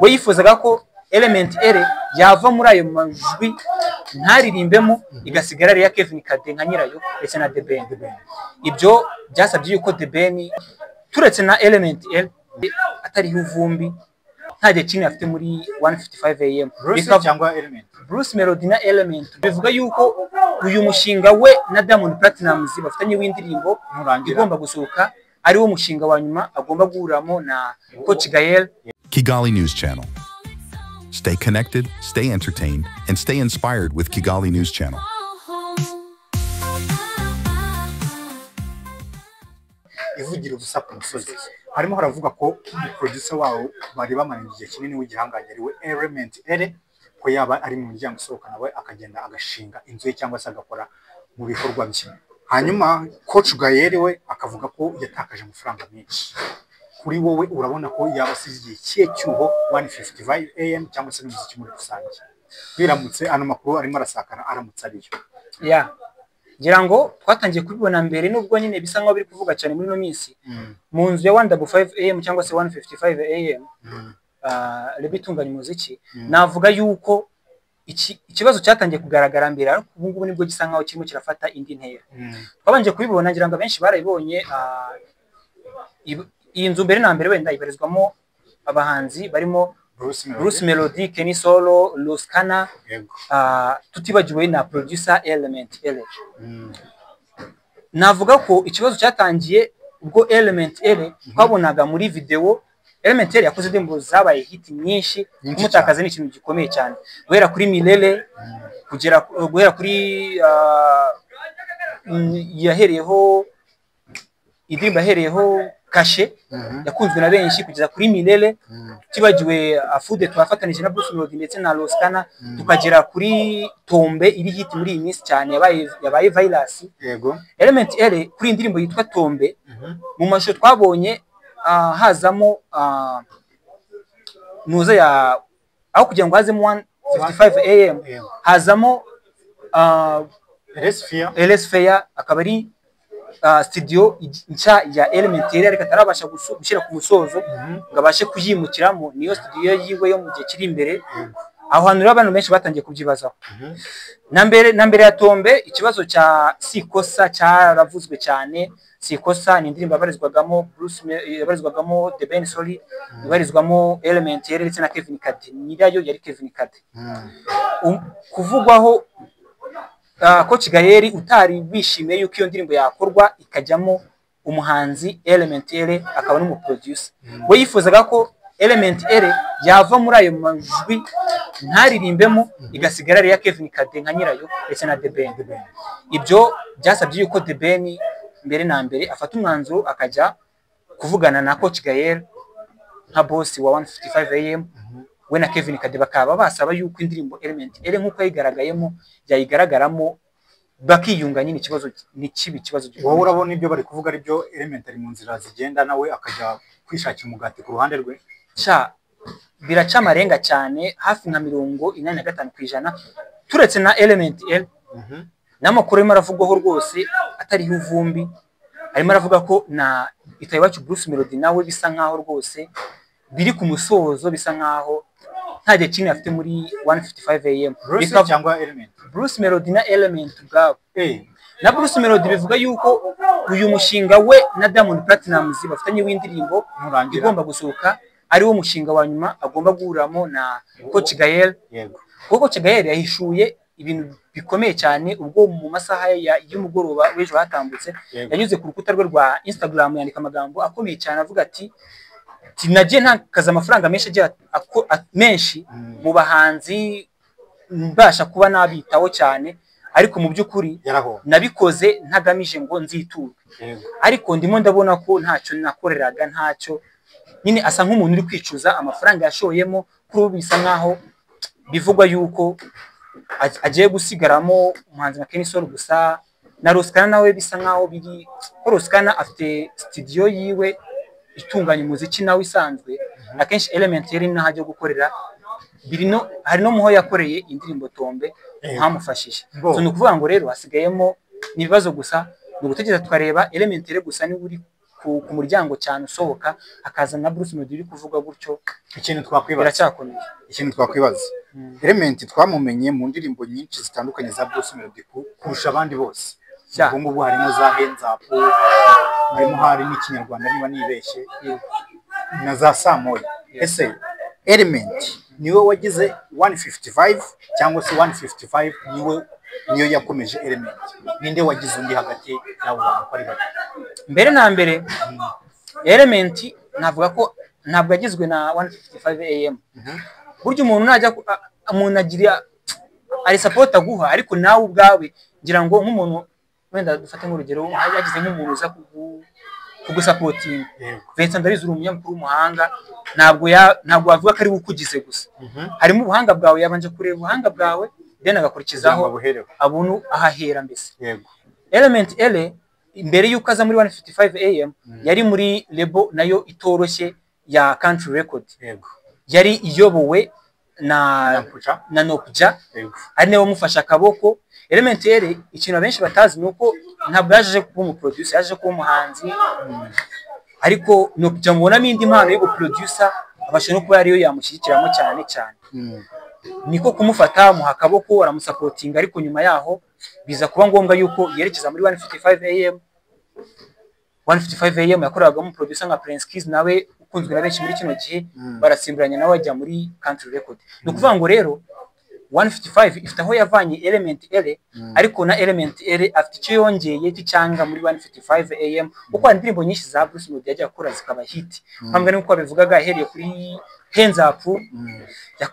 We yifuzaga ko Element Eleeeh yava muri ayo majwi ntaririmbemo, igasigara ari iya Kevin Kade nka nyirayo ndetse na The Ben. Ibyo byasabye yuko The Ben, turetse na Element Eleeeh atariho ivumbi, nta gihe kinini afite muri 155 AM. Bruce cyangwa Element? Bruce Melody na Element. Bivuga yuko uyu mushinga we na Diamond Platnumz bafitanye w'indirimbo igomba gusohoka ari wo mushinga wa nyuma agomba guhuriramo na Coach Gael. Kigali News Channel. Stay connected, stay entertained, and stay inspired with Kigali News Channel. Ivugira ubusa ku musozi. Harimo haravuga ko umuproducer wawo bari bamaranye igihe kinini w'igihangange ari we Element Eleeeh, ko yaba ari mu muryango usohoka nawe akagenda agashinga inzu ye cyangwa se agakora mu bikorwa bye. Hanyuma Coach Gael we akavuga ko yatakaje amafaranga menshi. Kuri wowe urabona ko yaba asize igihe kihe cyuho 155 AM cyangwa se n'umuziki muri rusange? Biramutse ano makuru arimo arasakara aramutse ariyo. Ya. Ngira ngo twatangiye kubibona mbere nubwo nyine bisa nkaho biri kuvuga cyane muri no minsi. Mu nzu ya 155 AM cyangwa se 155 AM rebe itunganya umuziki, navuga yuko ikibazo cyatangiye kugaragara mbere, ariko ubu ngubu nibwo gisa nkaho kirimo kirafata indi ntera. Twabanje kubibona, ngira ngo abenshi barabibonye. Iyi nzu mbere na mbere wenda ibarizwamo abahanzi barimo Bruce Melody, Kenny Solo, Luskana, tutibagiwe na producer Element Eleeeh. Navuga ko ikibazo cyatangiye ubwo Element Eleeeh twabonaga muri video. Element Eleeeh yakoze indirimbo zabaye hit nyinshi, kumutakaza ni ikintu gikomeye cyane. Guhera kuri Milele kugera guhera kuri yahereyeho indirimbo yahereyeho Kashe yakunzwe na benshi kugeza kuri Milele, tibagiwe Afude twafatanije na Bruce Melody ndetse na Roskana, tukagera kuri Tombe iri hit muri iyi minsi cyane yabaye virus. Yego. Element Eleeeh kuri indirimbo yitwa Tombe mu mashusho twabonye hazamo nuza ya aho kugira ngo hazemo 155 AM hazamo LS Fair, akaba ari studio nshya ya Element Eleeeh ariko atarabasha gushyira ku musozo ngo abashe kuyimukiramo. Niyo studio yiwe yo mu gihe kiri imbere. Aho hantu rero abantu benshi batangiye kubyibazaho. Na mbere ya Tombe ikibazo cya Sikosa cyaravuzwe cyane. Sikosa ni indirimbo yabarizwagamo Bruce, yabarizwagamo The Ben Sorry, yabarizwamo Element Eleeeh ndetse na Kevin Kade. Nyirayo yari Kevin Kade. Kuvugwaho Coach Gael utari wishimiye yuko iyo ndirimbo yakorwa ikajyamo umuhanzi Element Eleeeh akaba n'umuproducer. We yifuzaga ko Element Eleeeh yava muri ayo majwi ntaririmbemo, igasigara ari iya Kevin Kade nka nyirayo ndetse na The Ben. Ibyo byasabye yuko The Ben mbere na mbere afata umwanzuro akajya kuvugana na Coach Gael nka boss wa 155 AM, we na Kevin Kade bakaba basaba yuko indirimbo Element Eleeeh nkuko yayigaragayemo yayigaragaramo, bakiyunga nyine. Ikibazo ni kibi, ikibazo wowe urabona ibyo bari kuvuga ari byo. Element ari mu nzira zigenda nawe akajya kwishakira umugati ku ruhande rwe. Cha biraca amarenga cyane, hafi nka 85% turetse na Element Eleeeh. N'amakuru arimo aravugwaho rwose atariho ivumbi, arimo aravuga ko na Itayiwacu Bruce Melody nawe bisa nkaho rwose biri ku musozo, bisa nkaho nta gihe kinini afite muri 155 AM. Bruce cyangwa Element? Bruce Melody na Element ubwabo. Na Bruce Melody bivuga yuko uyu mushinga we na Diamond Platnumz bafitanye w'indirimbo igomba gusohoka ari wo mushinga wa nyuma agomba guhuriramo na Coach Gael. Yego. Kuko Coach Gael yahishuye ibintu bikomeye cyane ubwo mu masaha y'umugoroba w'ejo hatambutse yanyuze ku rukuta rwe rwa Instagram yandika amagambo akomeye cyane avuga ati nagiye ntakaza amafaranga menshi agiye menshi mu bahanzi mbasha kuba nabitaho cyane, ariko mu by'ukuri nabikoze ntagamije ngo nziturwe, ariko ndimo ndabona ko ntacyo nakoreraga, ntacyo nyine. Asa nk'umuntu uri kwicuza amafaranga yashoyemo. Kuri ubu bisa nkaho bivugwa yuko agiye gusigaramo umuhanzi nka Kenny Solo gusa, na Roskana nawe bisa nkaho biri ko Roskana afite studio yiwe itunganya umuziki nawe isanzwe. Akenshi Element Eleeeh naho ajya gukorera biri no hari no muho yakoreye indirimbo Tombe nkamufashije. So ni ukuvuga ngo rero hasigayemo ni ibibazo gusa, ni ugutegereza tukareba Element Eleeeh gusa niba uri ku muryango cyane usohoka, hakaza na Bruce Melody uri kuvuga gutyo. Ikintu twakwibaza, Biracyakomeye. ikintu twakwibaza, Element twamumenye mu ndirimbo nyinshi zitandukanye za Bruce Melody kurusha abandi bose. Ubwo ngubu harimo za Hands Up, harimo hari n'Ikinyarwanda niba nibeshye, na za Samoya. Ese Element niwe wagize 155 cyangwa se 155 niyo yakomeje Element? Ninde wagize undi hagati y'abo bantu uko ari babiri? Mbere na mbere, Element navuga ko ntabwo yagizwe na 155 AM. Burya umuntu najya umuntu agira ari support aguha, ariko nawe ubwawe ngira ngo nk'umuntu, wenda dufate nk'urugero, yagize nk'umuntu uza kugusapotinga. Vincent, ndabizi uri umunyamakuru w'umuhanga, ntabwo wavuga ko ari we ukugize gusa. Harimo ubuhanga bwawe, yabanje kureba ubuhanga bwawe, then agakurikizaho kugira ngo abuhereho. Abone ahahera mbese. Element Eleeeh, mbere y'uko aza muri 155 AM, yari muri label nayo itoroshye ya Country Record. Yari iyobowe na Nampuca. na Nopja, ari nawe wamufashe akaboko. Element Eleeeh, ikintu abenshi batazi ni uko ntabwo yaje kuba umuproducer, yaje kuba umuhanzi, ariko Nopja mubonamo indi mpano yo guproducer, abasha no kuba ariyo yamushyigikiramo cyane cyane. Niko kumufata, amuha akaboko, aramusapotinga, ariko nyuma yaho biza kuba ngombwa yuko yerekeza muri 155 AM. 155 AM yakoreragamo producer nka Prince Kiss, nawe ukunzwe na benshi muri kino gihe. Barasimburanye, nawe ajya muri Country Record. Ni ukuvuga ngo rero 155 ifite aho yavanye Element Eleeeh, ariko na Element Eleeeh afite icyo yongeye cy'icyanga muri 155 AM, kuko hari indirimbo nyinshi za Bruce Melody yagiye akora zikaba hit. Mpamvu nuko babivugaga, ahereye kuri Hands Up,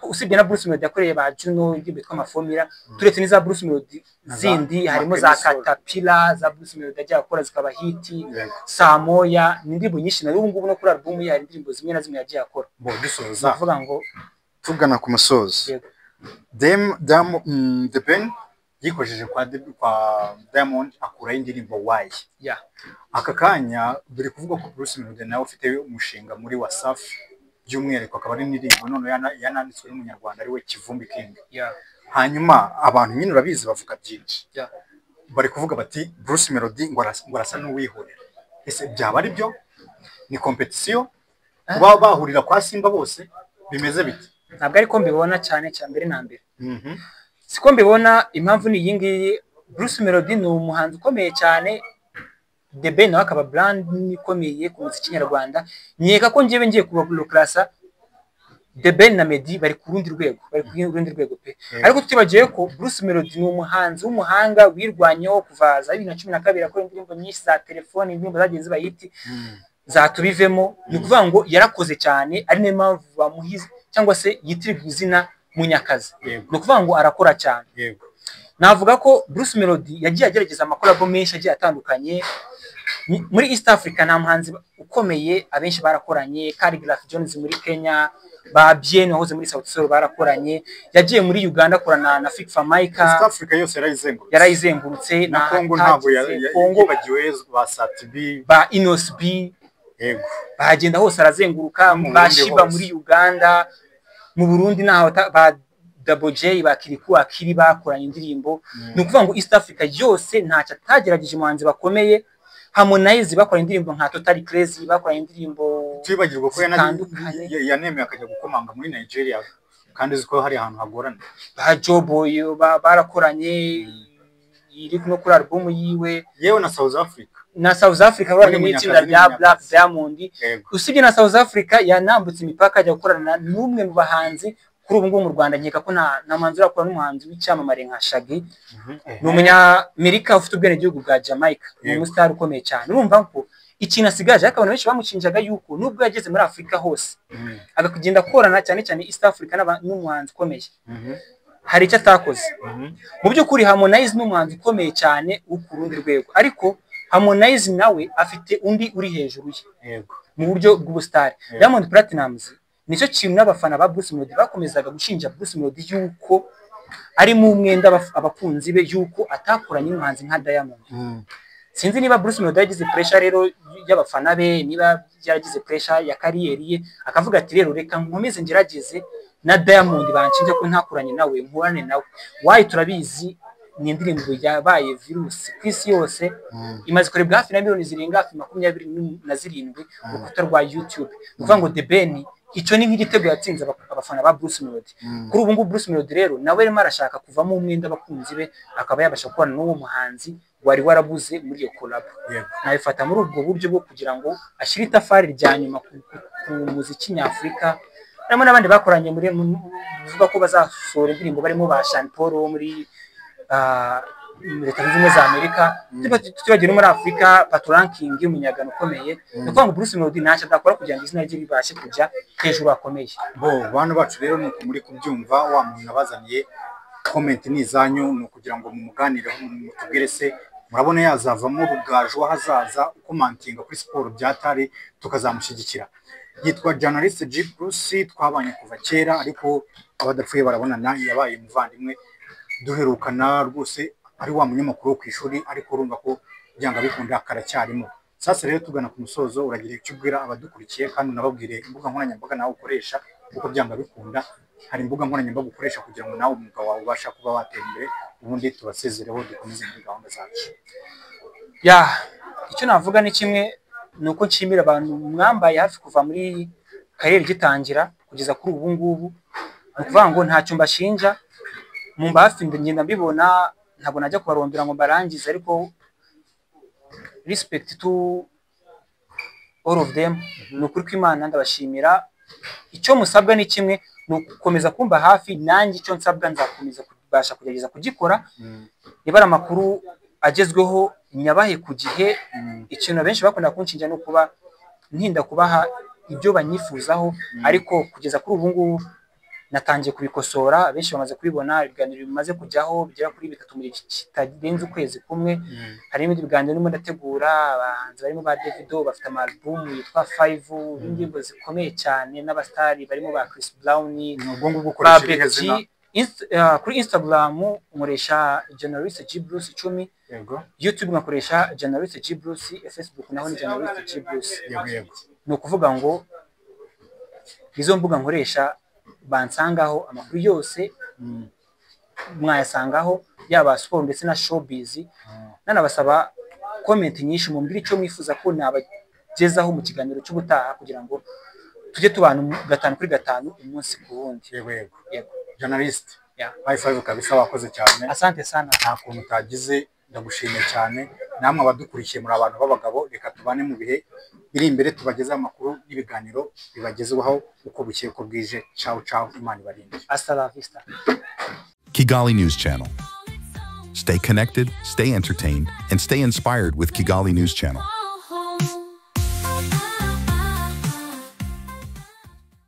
usibye na Bruce Melody yakoreye ba Juno indirimbo yitwa Amafomira, turetse n'iza Bruce Melody zindi, harimo za Makenzo. Caterpillar za Bruce Melody yagiye akora zikaba hit, Samoya, ni indirimbo nyinshi. Na ubu ngubu no kuri album ye hari indirimbo zimwe na zimwe yagiye akora. Bo dusoza, Kuvuga ngo tugana ku musozo, Dem, Dam, The Ben yikojeje kwa Diamond, akuraho indirimbo Why. Aka kanya biri kuvuga ko Bruce Melody nawe ufite umushinga muri Wasafi, by'umwihariko akaba ari indirimbo none yananditswe n'Umunyarwanda ariwe Kivumbi King. Hanyuma abantu nyine urabizi bavuga byinshi. Bari kuvuga bati Bruce Melody ngo arasa n'uwihorera. Ese byaba ari byo? Ni competition kuba bahurira kwa Simba bose, bimeze bite? Ntabwo ariko mbibona cyane cya mbere na mbere. Siko mbibona, impamvu ni iyi ngiyi: Bruce Melody ni umuhanzi ukomeye cyane, The Ben nawe akaba brand ikomeye ku muziki nyarwanda. Nkeka ko njyewe ngiye kubakurasa, The Ben na Meddy bari ku rundi rwego, bari ku rundi rwego pe. Ariko tutibagiwe ko Bruce Melody ni umuhanzi w'umuhanga wirwanyeho kuva za 2012, akora indirimbo nyinshi za telefone, indirimbo zagiye ziba hit za Tubivemo. Ni ukuvuga ngo yarakoze cyane, ari nayo mpamvu bamuhize cyangwa se yitirirwa izina Munyakazi. Ni ukuvuga ngo arakora cyane. Navuga ko Bruce Melody yagiye agerageza amakolabo menshi agiye atandukanye muri East Africa. Nta muhanzi ukomeye abenshi barakoranye, Khaligraph Jones muri Kenya, ba Bien wahoze muri Sauti Sol barakoranye, yagiye muri Uganda akorana na Fik Fameica. East Africa yose yarayizengurutse. Yarayizengurutse. Na Congo ntabwo Congo yibagiwe ba Sat-B. Ba Innoss'B. Bahagenda hose arazenguruka. No mu Ba Burundi Shiba hose. muri Uganda, mu Burundi naho ba Double J, ba Kirikou Akili bakoranye indirimbo. Ni ukuvuga ngo East Africa yose ntacyo atagerageje. Umuhanzi bakomeye Harmonize bakoranye indirimbo nka Totally Crazy, bakoranye indirimbo Twibagirwa ko zitandukanye. Yanemeye akajya gukomanga muri Nigeria, kandi uzi ko hari ahantu hagorana. Ba Joeboy barakoranye, iri no kuri album yiwe. Yewe na South Africa. Na South Africa bakoranye Muri mu itsinda Munyakazi rya n'Munyakazi. Black Diamond. Usibye na South Africa, yanambutse imipaka ajya gukorana n'umwe mu bahanzi kuri ubu ngubu mu Rwanda. Nkeka ko nta muhanzi urakora n'umuhanzi w'icyamamare nka Shaggy. Ni Umunyamerika ufite ubwenegihugu bwa Jamaica, ni umusitari ukomeye cyane. Urumva ko ikintu asigaje, ariko abantu benshi bamushinjaga yuko nubwo yageze muri Afurika hose, akagenda akorana cyane cyane East Africa n'umuhanzi ukomeye, hari icyo atakoze. Mu by'ukuri Harmonize ni umuhanzi ukomeye cyane wo ku rundi rwego, ariko Harmonize nawe afite undi uri hejuru ye mu buryo bw'ubusitari, Diamond Platnumz. Nicyo kintu n'abafana ba Bruce Melody bakomezaga gushinja Bruce Melody, yuko ari mu mwenda abakunzi be yuko atakoranye n'umuhanzi nka Diamond. Sinzi niba Bruce Melody yagize pressure rero y'abafana be, niba yaragize pressure ya career ye, akavuga ati rero reka nkomeze ngerageze na Diamond banshinja ko ntakoranye nawe, nkorane nawe. Why turabizi. Ni indirimbo yabaye virusi ku isi yose, imaze kurebwa hafi na miliyoni zirenga hafi 27 ku rukuta rwa YouTube. Ni ukuvuga ngo The Ben icyo ni nk'igitego yatsinze abafana ba Bruce Melody. Kuri ubu ngubu Bruce Melody rero nawe arimo arashaka kuvamo umwenda abakunzi be, akaba yabasha gukorana n'uwo muhanzi wari warabuze muri iyo collab. Nabifata muri ubwo buryo bwo kugira ngo ashyire itafari rya nyuma ku muziki nyafurika. Harimo n'abandi bakoranye muri bivuga ko bazasohora indirimbo, barimo ba Sean Paul wo muri Leta Zunze Ubumwe za Amerika, tutibagiwe no muri Afurika Patoranking y'umunyagano ukomeye. Ni ukuvuga ngo Bruce Melody ntacyo adakora kugira ngo izina rye ribashe kujya hejuru hakomeye. Bo bantu bacu rero nuko muri kubyumva, wa muntu nabazaniye comment ni izanyu, ni ukugira ngo mumuganireho, mutubwire se murabona yazavamo rugaju w'ahazaza ukomantinga kuri siporo byatari tukazamushyigikira. Yitwa Journalist G Bruce, twabanye kuva kera ariko abadapfuye barabonana, yabaye umuvandimwe duherukana rwose ari wa munyamakuru wo ku ishuri, ariko urumva ko byanga bikunda karacyarimo. Sasa rero tugana ku musozo, uragira icyo ubwira abadukurikiye kandi unababwire imbuga nkoranyambaga nawe ukoresha, kuko byanga bikunda hari imbuga nkoranyambaga ukoresha kugira ngo nawe umwuga wawe ubasha kuba watera imbere, ubundi tubasezereho dukomeze muri gahunda zacu. Ya, icyo navuga ni kimwe, ni uko nshimira abantu mwambaye hafi kuva muri kariyeri gitangira kugeza kuri ubu ngubu. Ni ukuvuga ngo ntacyo mbashinja, mumba hafi ngenda mbibona, ntabwo najya kubarondera ngo mbarangize, ariko respect to all of them. Ni ukuri kw'Imana ndabashimira. Icyo musabwa ni kimwe, ni ugukomeza kumba hafi, nanjye icyo nsabwa nzakomeza kubasha kugerageza kugikora. Niba ari amakuru agezweho nyabahe ku gihe. Ikintu abenshi bakunda kunshinja no kuba ntinda kubaha ibyo banyifuzaho, ariko kugeza kuri ubu ngubu natangiye kubikosora, abenshi bamaze kubibona. Ibiganiro bimaze kujyaho bigera kuri 3 mu gihe kitarenze ukwezi kumwe. Hari n'ibindi biganiro ndimo ndategura, abahanzi barimo ba Davido bafite ama album yitwa Five y'indirimbo zikomeye cyane, n'abasitari barimo ba Chris Brown, Ubwo ngubwo ba ukoresha irihe Becky zina? Kuri Instagram nkoresha Journalist G Bruce 10. YouTube nkakoresha Journalist G Bruce, Facebook naho ni Journalist G Bruce. Yego yego. Ni ukuvuga ngo izo mbuga nkoresha bansangaho amakuru yose, mwayasangaho, yaba siporo ndetse na showbiz. Nanabasaba comment nyinshi, mumbwire icyo mwifuza ko nabagezaho mu kiganiro cy'ubutaha, kugira ngo tujye tubana 5 kuri 5 umunsi ku wundi. Yego yego. Yego. Journalist, Yeah. high five kabisa, wakoze cyane. Asante sana. Nta kuntu utagize, ndagushimiye cyane. Namwe abadukurikiye muri abantu b'abagabo, reka tubane mu bihe biri imbere, tubagezeho amakuru n'ibiganiro bibagezweho uko bukeye uko bwije. Ciao ciao, Imana ibarinde. Hasta la vista. Kigali News Channel. Stay connected, stay entertained, and stay inspired with Kigali News Channel.